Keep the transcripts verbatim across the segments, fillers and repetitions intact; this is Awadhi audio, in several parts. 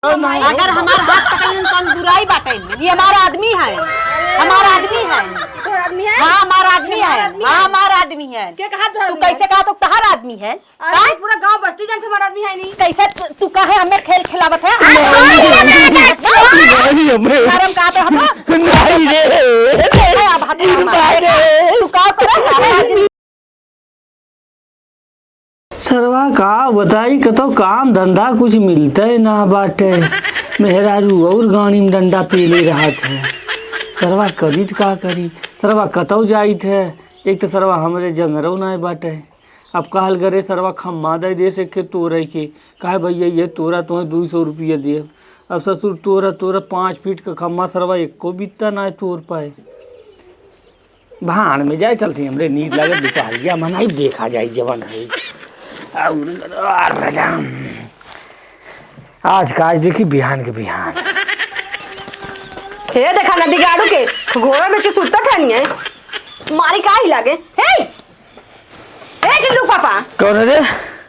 अगर हमार हाथ पकड़न तो हम बुराई बाटे इनमें। ये हमार आदमी है, हमार आदमी है। तोहर आदमी है? हाँ, हमार आदमी है। हाँ, हमार आदमी है। के कहा तोहर तू आदमी है? कैसे कहा तो तोहर आदमी है? अरे, हाँ? पूरा गांव बस्ती जानत हमार आदमी है नहीं। कैसे तू, तू काहे हमें खेल खिलावत है? नहीं, हमें। शर्म का तो हम। नहीं रे। अब हाथ मार। तू का करत है? सरवा का बताई, कतौ काम धंधा कुछ मिलते ना बाटे। मेहरारू और गाड़ी में डंडा पीले रहत है। सरवा करी त का करी? सरवा कतौ जाइत है? एक तो सरवा हमरे जंगरौ ना बाटे। अब कहल करे सरवा खम्मा दे दे से के तोरे के। काहे भैया, ये तोरा तोहे दुई सौ रुपया दिए। अब ससुर तोरा, तोरा पाँच फीट का खम्मा सरवा एको बित्ता ना तोर पाए। भाड़ में जाए चलती, हमरे नीक लागत दुपहरिया मनाई, देखा जाई जवन होई। और, और राम। आज का आज देखी, बिहान के बिहान। हे देखा नदी गाड़ू के, घोड़ा बेच के सुत्ता ठानी है। मारी का ही लागे? हे! ए टिल्लू पापा। कौन है रे?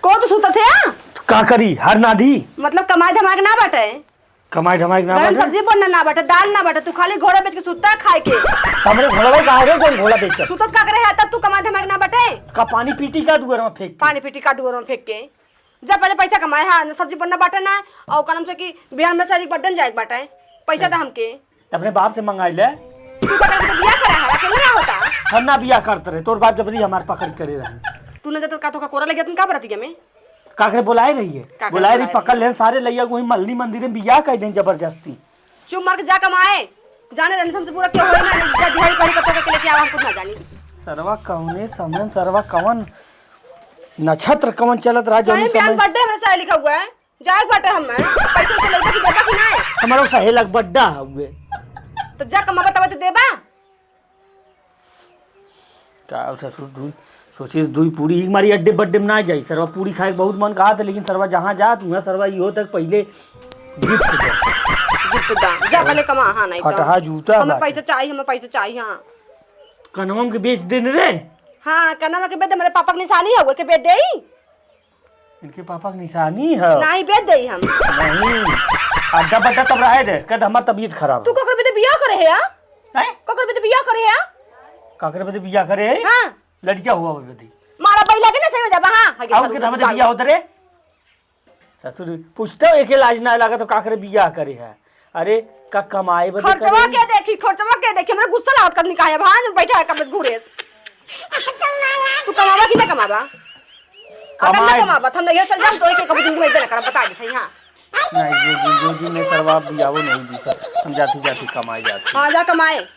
को तो सुतत है, आ? का करी, हर नाधी। मतलब कमाई धमाई के ना बाटे? कमाई धमाई के ना घर में बाटे? सब्जी बनना ना बाटे, दाल ना बाटे, तू खाली घोड़ा बेच के सुत्ता खाए के। हमरे घोड़वा का रे, कौन घोड़ा बेचत? सुतत का करे है, तब तू कमाई धमाई के ना बाटे? का पानी पीटी का दुआर में फेंक के? पानी पीटी का दुआर में फेंक के? जा पहले पैसा कमाए, हाँ, ना सब्जी बनना बाटे ना, और कनम से कि बिहान में सारी बड्डन जाए के बाटे, पैसा दे हमके। अपने बाप से मंगाई ले। तू तो बियाह करा है, अकेले ना होता। हम ना बियाह करत रहे, तोर बाप जबरी हमार पकड़ करे रहे। तू ना जाता का तो का कोरा लगे, तुम का बरतिया में? काकरे बोलाए रही है? काकरे बोलाए रही, बोलाए पकड़ रही। लेन सारे लइया को वही मल्ली मंदिर में बियाह कर दें जबरदस्ती। चुप मार के जा कमाए, जाने रहने हमसे पूरा क्यों होई ना, जा दिहाड़ी पड़ी कब तक के लेके आवा, हम कुछ ना जानी। सरवा कौने समय में, सरवा कौन नक्षत्र कौन चलत रहा, जौनी सही में समय। बर्थडे हमरे सारे लिखा हुआ है, जाए के बाटे हम, पैसा वैसा लेबा कि देबा कि नहीं? हमारो सहेलक बड्डा हुए। तो जा कमाबा तब तो देबा। का ससुर, दुई, सोचिस दुई पूरी, एक मारी अड्डे बड्डे में ना जाई। सरवा पूरी खाए के बहुत मन कहा था, लेकिन सरवा जहाँ जात, वहाँ सरवा इहो तक पहले गिफ्ट दे। गिफ्ट दा, जा पहले कमा, हाँ, नहीं तो। फटहा जूता हमें बाटे। पैसा चाहिए, हमें पैसा चाहिए, हाँ। कनवा के बेच देन रे। हाँ, कनवा के बेच दे, मेरे पापा के निशानी है, वो के बेच देई। इनके पापा के निशानी है। नहीं, बेच देई हम। नहीं, अड्डा बड्डा तब रहे दे, कद हमार तबीयत खराब तू है। ककर बदे बियाह करे है, आ? हैं? ककर बदे बियाह करे है, आ? काकर बदे बियाह करे है? हाँ। लड़किया हुआ बदे। मारा बैला के ना सही में जाबा, हाँ। आगे आओ के धमदे बियाह होत रे। ससुर, पूछते हो, एके लाज ना लगा तो काकरे बियाह करे है? अरे, का कमाए बदे खर्चवा करे? के देखी, खर्चवा के देखी, हमरा गुस्सा लागत करनी काहे? भान बैठा है कब घूरे से। तू कमावा कि ना कमावा? अगर ना कमाए। कमावा, तो हम नहीं चल जाम, तो एक एक कभी जिंदगी में इधर करब, बता देते हैं, हाँ। नहीं, जो दिन, जो दिन में सरवा बियाहो नहीं दी सर, हम जाती जाती कमाए जाती। हाँ, जा कमाए।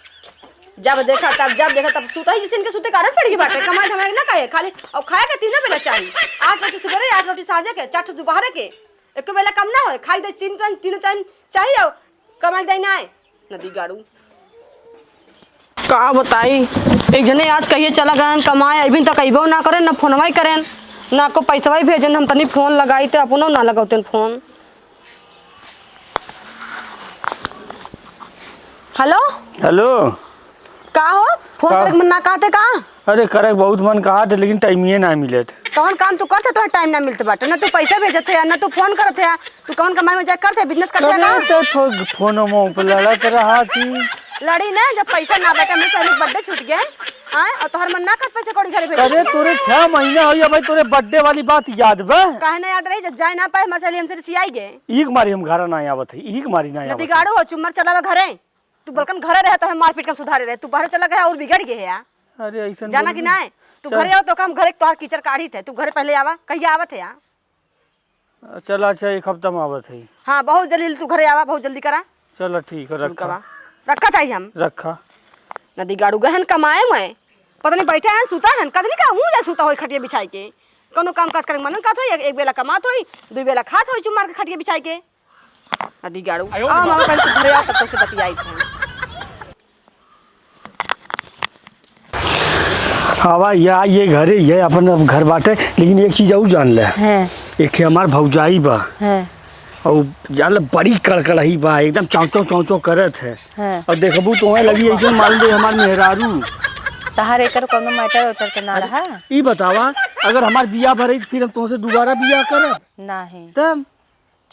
जब देखा तब, जब देखा तब सुतही जिसिन के सुते का आदत पड़ गई बाटे, कमाए धमाए ना खाए, खाली और खाए के तीनों बेला चाहिए। आठ रोटी सुबह, आठ रोटी साँझे के, चार रोटी दोपहर के, एक बेला कम ना होए, खाई दे तीन टाइम, तीनों टाइम चाहिए, और कमाई दे ना आए, नदी गाड़ू। का बताई, एक जने आज कहिए चला गए कमाए, अभी तक अइबो ना करें, ना फोनवा ही करें, ना को पैसवा ही भेजन। हम तनी फोन लगाई तो अपनो ना लगौतेन फोन। हेलो। हेलो। का हो? फोन का? करे के मन ना कहते का? अरे, करे के बहुत मन कहत है, लेकिन टाइमिये ना मिलत। कौन काम तू करते, तोहर टाइम ना मिलत बाटे? ना तू पैसा भेजत है, ना तू फोन करत है। तू कौन कमाई में जाके करते, बिजनेस करते अरे, का? तो फो-, फोनो में पे लड़त रहा थी। लड़ी ना, जब पैसा ना बाटे, हमरे साली बर्थडे छूट गए। आए, और तोहर मन ना कहत पैसा कौड़ी घरे भेजे। अरे, तोरे छह महीना हो गया भाई, तोरे बर्थडे वाली बात याद बा? काहे ना याद रही, जब जाए ना पाए, हमारे साली हमसे रिसियाई गए। एक मारी हम घरा ना आवत है, एक मारी ना आवत है। नदी गाड़ू हो, चुम्मर चलावे घरे। तू बलकन घरे रहे तो हम मारपीट के हम सुधारे रहे, तू बाहर चला गया और बिगड़ गए है यार। अरे ऐसन जाना बोल कि दे। ना है? तू चल। घरे आओ तो हम घरे तोहार कीचड़ काढ़ी थे, तू घरे पहले आवा, कहिया आवत है यार? चल अच्छा, एक हफ्ता में आवत है। हाँ, बहुत जल्दी तू घरे आवा, बहुत जल्दी करा। चल ठीक है, सुन रखा। कवा। रखा था ही हम। रखा। नदी गाड़ू गहन कमाए में, पता नहीं बैठा है, सुता है, कदनी का मुँह जाए सुता होई खटिया बिछाई के। कोनो काम काज करे के मन का था, एक, एक बेला कमात होई, दू बेला खात होई, चुमार के खटिया बिछाई के। अदी गाड़ू। आयो आ, रे मामा, पहले से घरे आओ, तब तो से बतियाई थे। आवा, या, ये घरे, ये अपन अब घर बाटे, लेकिन एक चीज और जान ले। हैं। एक हमार भौजाई बा। हैं। और जान ले, बड़ी कड़कड़ाही बा, एकदम चाँव चाँव चाँव चाँव करत है। हैं। और देखबू तो वहाँ लगी, एकदम मान ले हमार मेहरारू। तहार एकर कोनो matter उटर के ना अरे, रहा। ई बतावा, अगर हमार बियाह भरई, तो फिर हम तुमसे दोबारा बियाह करब? नहीं। तब?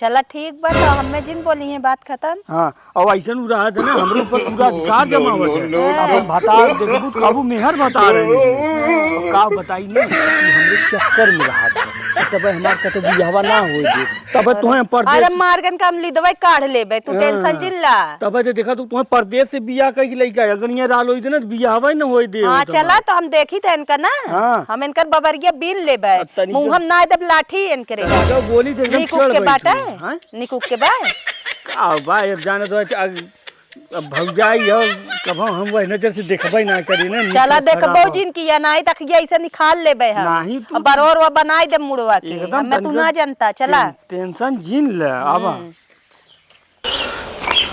चला ठीक बा, तो हमें जिन बोली है, बात खत्म। हाँ, अब अइसन उ रहत है ना, हमरे ऊपर पूरा अधिकार जमावत है। No, no, no। अपन भतार देखबू तो काबू मेहर भतार है। अब का बताई ना, कि हमरे चक्कर में रहत है। तब हमार कतो बियाहवा ना होए दे। तब तोहे हम परदेस अरे मारगन का हम लिदवाई काढ़ लेबे, तू हाँ। Tension जिन ला। तब जे देखा तू तोहे परदेस से बियाह कइके लइका, अगर ये राल होई दे ना, तो बियाहवा ही ना होए दे हाँ, तब। चला तो हम देखी थे इनका ना। हाँ। हम इनकर बबरिया बीन लेबे। अब तनी मुँह जो हम ना देब लाठी इनकरे। तनी जो बोली थे एकदम निकुक चढ़ के गई बाटे। तू, हाँ? निकुक के बा। का बा, अब जाने दो, अब, अब भौजाई हो, कब हम वही नजर से देखबे ना करी ना, चला निकुक देखबो खराब हो। जिन की या नाई तक ये ऐसे निकाल लेबे हम। नाही तू अब बरोर वा बनाई दे मुड़वा के। एकदम हमें तू तनिको ना जानता, चला। टें-, tension जिन ले, आवा। हम्म।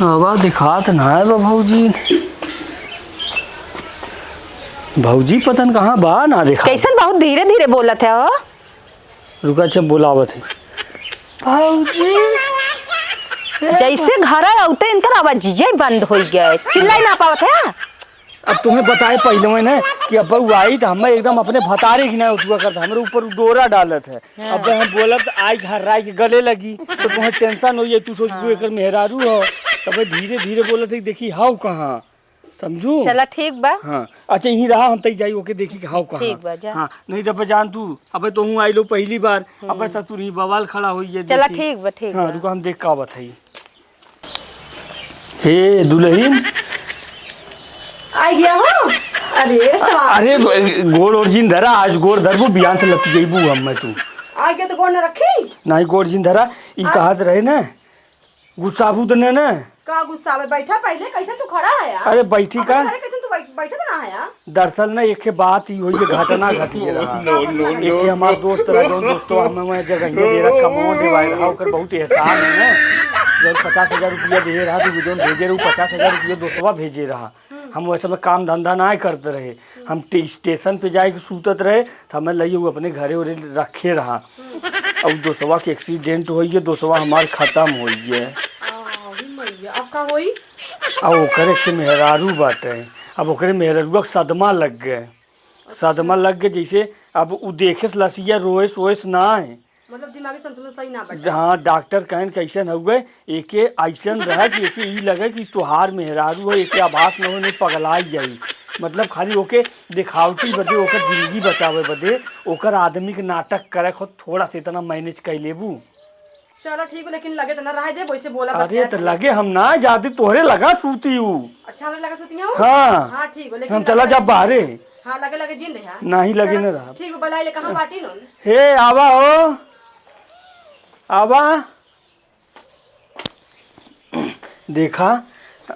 आवा दिखात ना है बा भौजी। भौजी पतन कहाँ बा ना दिखा। कैसन बहुत धीरे धीरे बोलत है हो? रुका, अच्छा, बोलावत है। भौजी। जैसे घर आउते इनकर आवाजिये बंद होइ गए, चिल्लाई ना पावत है। अब तुम्हें बताए पहिले में ना कि अब बहू आई तो हमें एकदम अपने भतारे की ना उठुआ करता, हमरे ऊपर डोरा डालत है। हाँ। अब हम बोलब तो आई घर राय के गले लगी, तो तुम्हें tension होइ जाए, तू सोच हाँ। एकर मेहरारू हो, तब धीरे धीरे बोलत है, देखी हाउ कहाँ। समझू? चला ठीक बा। हाँ, अच्छा, यहीं रहा, हम तई जाई, ओके, देखी कि हाउ कहाँ। ठीक बा, जा। हाँ, नहीं तो अबे जान तू, अबे तो हूँ आई लो पहली बार, हम्म। अबे ससुर ही बवाल खड़ा होई है, चला देखी। ठीक बा, ठीक हाँ, बा। रुको, हम देख का बताई। हे दुल्हन। आ गया हो? अरे, सवा- अरे, गोड़ ओड़ जिन धरा, आज गोड़ धरबू, बिहान से लति जइबू हम मैं तू। आ गया तो गोड़ न रखी? नहीं, गोड़ जिन धरा, ई आ- कहत रहे ना, गुस्साबू तो ने ना? का गुस्सावे? बैठा पहिले, कैसे तू खड़ा है यार? अरे बैठी का? अरे कैसे तू बैठ-, बैठा तो ना है यार? दरअसल ना एक बात ई होई, ये घटना घटी रहा। No, no, no, एक हमार दोस्त रहा, जौन दोस्तवा हमें वहाँ जगह ये दे रहा, कमवा देवाए रहा, ओकर बहुत एहसान है ना। जौन पचास हजार रुपया दे रहा, तो जौन भेजे रहा, पचास हजार रुपया दोस्तवा भेजे रहा। हम वैसे में काम धंधा ना करते रहे, हम टे-, स्टेशन पे जाए के सूतत रहे, तो हमें लइए वो अपने घरे उरे रखे रहा। अब दोस्तवा के accident होई है, दोस्तवा हमार खत्म होई है। आ, अभी मर गया। अब का होई? अब ओकरे के मेहरारू बाटे, अब ओकरे मेहरारुआ के सदमा लग गए, सदमा लग गए, जैसे अब उ देखे से लसिया रोएस वोएस ना है। मतलब दिमागी संतुलन सही ना बाटे। हाँ, डॉक्टर कहन कैसन हउए, एके ऐसन रहे कि एके ई लगे कि तोहार मेहरारू है, एके आभास न हो, नहीं पगलाई जाई। मतलब खाली ओके दिखावटी बदे, ओकर जिंदगी बचावे बदे, ओकर आदमी के नाटक करे खुद थोड़ा सा इतना manage कर लेबू। चलो ठीक बा, लेकिन लगे तो ना रहे दे, वैसे बोला अरे बतिया तो के। लगे हम ना जाती, तोहरे लगा सूती हूँ। अच्छा, हमरे लगा सूती हूँ? हाँ। हाँ, ठीक बा, लेकिन हम चला लगे जा लगे बाहरे। हाँ, लगे लगे जिन रहा। नहीं लगे चलो, ना रहा। ठीक बा, बुलाई ले, कहाँ बाटी नोन? हे, आवा हो, आवा। देखा,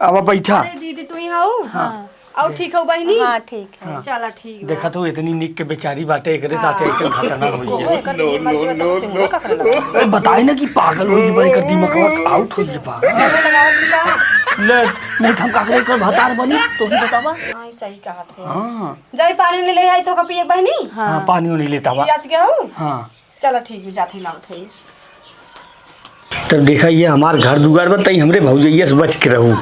आवा बैठा। अरे दीदी, तू ही हऊ? हाँ। और ठीक हो बहिनी? हाँ, ठीक है। हाँ। चला ठीक बा। देखा तो इतनी निक के बेचारी बाटे, एकरे साथे हाँ। ऐसे घटना होई है। एकर बीच मर गया, तब से मुंह का करना। अरे बताए ना कि पागल होई बा, एकर दिमागवा out होई बा। लगावत भी का? ले, नहीं तो हम का करे, एकर भतार बनी, तो ही बतावा। हाँ, सही कहा थे। हाँ। जाई पानी ले ले आई तो का पिए बहिनी? हाँ, पानी उनी लेता बा। पियास गया हूँ? हाँ। चला ठीक बा, जात ही लावत है। तब देखा, ये हमार घर दुआर बा, तई हमरे भौजैया से बच के रहू।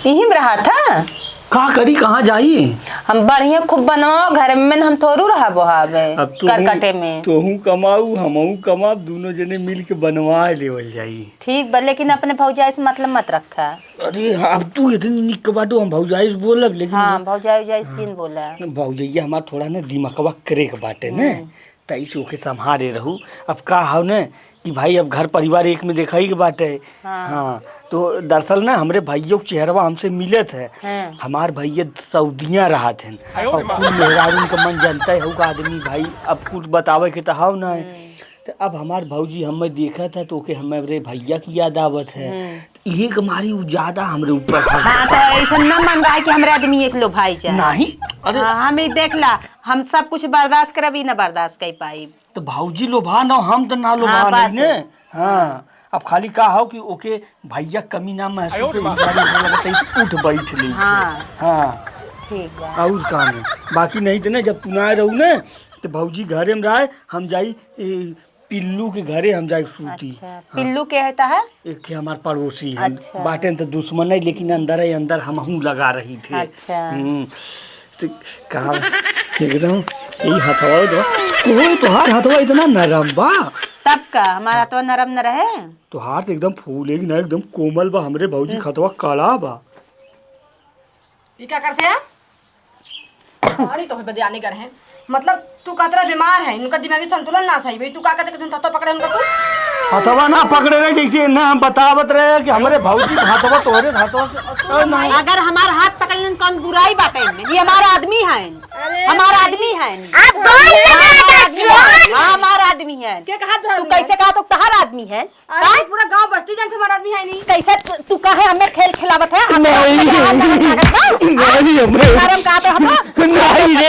यहीं में रहा था। का करी, कहाँ जाई? हम बढ़िया खूब बनवाओ घर में, हम थोड़ू रहा बोहावे अब तोहू, करकटे में। तोहू कमाऊ, हमहू कमाब, दोनों जने मिल के बनवा लेवल जाई। ठीक बा, लेकिन अपने भौजाई से मतलब मत रखा। अरे, अब तू इतनी निक बाटू, हम भौजाई से बोलब, लेकिन हाँ, भौजाई, भौजाई से हाँ। किन बोला? भौजैया हमार थोड़ा ना दिमकवा करे के बाटे ने। हम्म। तई से ओके संभारे रहू। अब का हव न कि भाई, अब घर परिवार एक में देखाई के बाटे। हाँ। हाँ, तो दरअसल ना हमरे भैया के चेहरवा हमसे मिलत है। हाँ। हमार भैया सऊदिया रहत हैं। आयो और रे माँ। कुल मेहरारून का मन जानता है, हऊ का आदमी भाई, अब कुछ बतावे के तो हव ना है। हम्म। तो अब हमार भौजी हमें देखत है तो ओके हमरे भैया की याद आवत है। हम्म। इहे के मारी उ ज्यादा हमरे ऊपर हक हाँ, तो जतावत। ऐसा न मन रहा कि हमरे आदमी एक लोभाई जाए। नहीं, अरे। हाँ, हम ही देख ला, हम सब कुछ बर्दाश्त करब, ई ना बर्दाश्त कर पाई। तो भौजी लोभा ना, हम तो ना लोभा हाँ, नहीं बस। ने। हाँ, अब खाली का हो कि ओके भैया कमी ना महसूस आयो रे हो, माँ। ई गाड़ी में लगता है, उठ बैठ ले। हाँ। हाँ। ठीक बा। और का नहीं, बाकी नहीं तो ना, जब तू ना रहू ना, तो भौजी घरे में रहे, हम जाई, ए, पिल्लू के घरे हम जाके सूती। अच्छा, हाँ। पिल्लू के है तहार? एक के हमार पड़ोसी है। अच्छा। बाटेन तो दुश्मन है, लेकिन अंदर है, अंदर हमहू लगा रही थे। अच्छा। हम्म, तो कहा एकदम यही हथवा दो। ओहो, तोहार हथवा इतना नरम बा। तब का, हमार हथवा नरम न रहे? तोहार तो एकदम फूले कि ना, एकदम कोमल बा, हमरे भौजी के हथवा कड़ा बा। ई का करते हैं? पानी तो बदे आने कर हैं। मतलब, तू कहत रहा बीमार है, इनका दिमागी संतुलन ना सही भाई। तू का कहते कि तू हथवा पकड़े उनका तू? हथवा ना पकड़े रहे, जैसे ना हम बतावत रहे कि हमरे भौजी के हथवा तोहरे हथवा से, अरे नहीं। अगर हमार हाथ पकड़ लेन, कौन बुराई बाटे इनमें? ये हमार आदमी है, अरे हमार भाई। आदमी है। आप कौन हमार आदमी है। हाँ, हमार आदमी है। के कहा तू? तू कैसे कहा तू तहार आदमी है? अरे, हाँ? पूरा गांव बस्ती जानत हमार आदमी है नी। कैसे तू, तू काहे हमें खेल खिलावत है? हमें नहीं। अपने यहाँ ताकत लागत बा? नहीं, हमें शर्म का तो हटो। नहीं रे।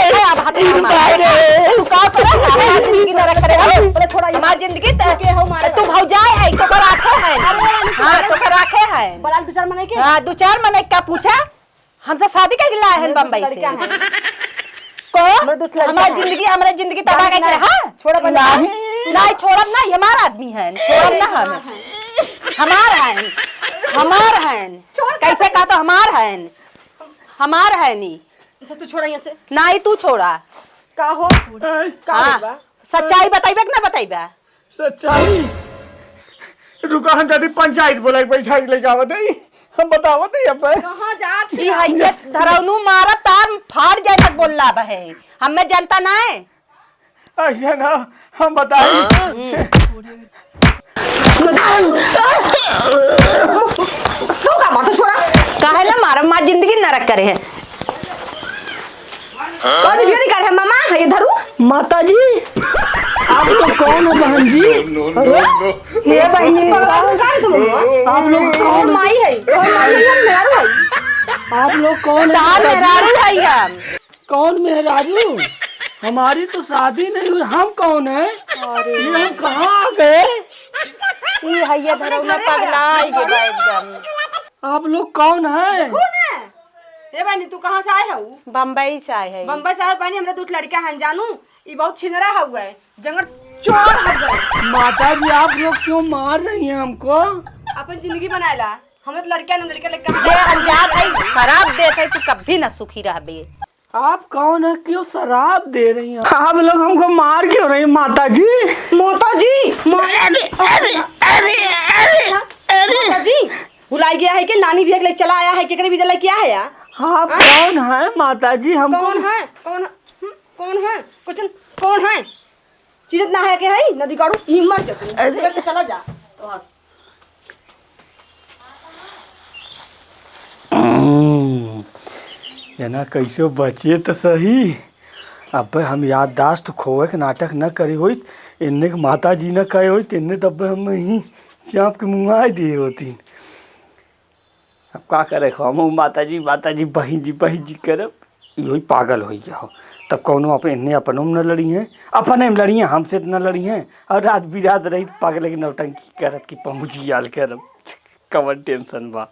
अरे, अब हट जा, नहीं रे। तू का करे? हमार जिंदगी नरक करे हो। अरे, छोड़ा, हमार जिंदगी त-, के हो मारे? तू भौजाई है, तोकर आंखें हैं। अरे, अरे, हाँ, तोकर आंखें हैं। बलाल दो चार मनई के? हाँ, दो चार मनई का पूछा? हमसे शादी करके लाए हैं बम्बई से। लड़का है। को? हमरे दो लड़का हमार है। जिंदगी, हमरे जिंदगी तबाह करके रहा। छोड़ा बहन। नहीं। नहीं, छोड़ब ना, ये हमार आदमी है। छोड़ब ना हम। हमार है। हमार है। छोड़। कैसे कहा तो हमार है। हमार है नी। अच्छा, तू छोड़ा यहाँ से। नहीं, तू छोड़ा। का हो? का हाँ। हो बा? सच्चाई बताइबे कि ना बताइबे? सच्चाई? रुका, हम जाते पंचायत बोलाई, बैठा के लेके आवत है, हम बतावत है अब। कहाँ जात ई है? हइये धरौनू मारब तार फाड़ जाए तक बोलला बहे। हमें जनता ना है। ऐसा ना, हम बताई। तू का मार, तू छोड़ा। काहे ना मारब, मार जिंदगी नरक करे है। कौन वीडियो निकाल है मामा? ये धरू। माता जी, आप लोग कौन हो बहन जी? अरे, हे बहनी। पागल हो गए तुम लोग? आप लोग कौन हो? माई है। कौन माई है? मेहरारू है। आप लोग कौन हो? तार मेहरारू है हम। कौन मेहरारू? हमारी तो शादी नहीं हुई, हम कौन है? अरे। ये हम कहाँ आ गए? ई हइया धरौना पगला आई गे बा एकदम। आप लोग कौन है? कौन है? ए बहनी, तू कहाँ से आए हऊ? बम्बई से आए है। बम्बई से आए बहनी, हमरा दो लड़का हैं जानू, ई बहुत छिनरा हउए, जंगल चोर हउए। माता जी, आप लोग क्यों मार रही हैं हमको? अपन जिंदगी बनाएला, हमरा तो लड़का न लड़का लड़का। जे अनजान है, शराब देत है, तू कभी ना सुखी रहबे। आप कौन है, क्यों शराब दे रही हैं? आप लोग हमको मार क्यों रही हैं, माता जी? माता जी, माता जी, भुलाई गया है कि नानी भैया के लिए चला आया है, केकरे भैया लेके आया है? आप हाँ? कौन है माता जी? हमको कौन है? कौन है? हम्म, कौन है? क्वेश्चन कौन है? चिन्हत ना है के है? नदी काढ़ू, यहीं मर जा तू। अरे। करके चला जा। तो हाँ। हम्म, जना कैसो बचे त सही। अब हम याददाश्त खोवे के नाटक न करी होइत, इन्ने के माता जी न कहे होइत, इन्ने तब हम ही चाँप के मुँगाए दिए होती। अब का करे, हम माता जी, माता जी, बहिन जी, बहिन जी करब, इहो ही पागल होइ गया हो। तब कौनो अपन, इन्ने अपनों में न लड़ी हैं, अपने में लड़ी हैं, हमसे त न लड़ी हैं। और रात बिरात रही त पागल के नौटंकी करत कि पहुँची आल करब। कवन टेंशन बा।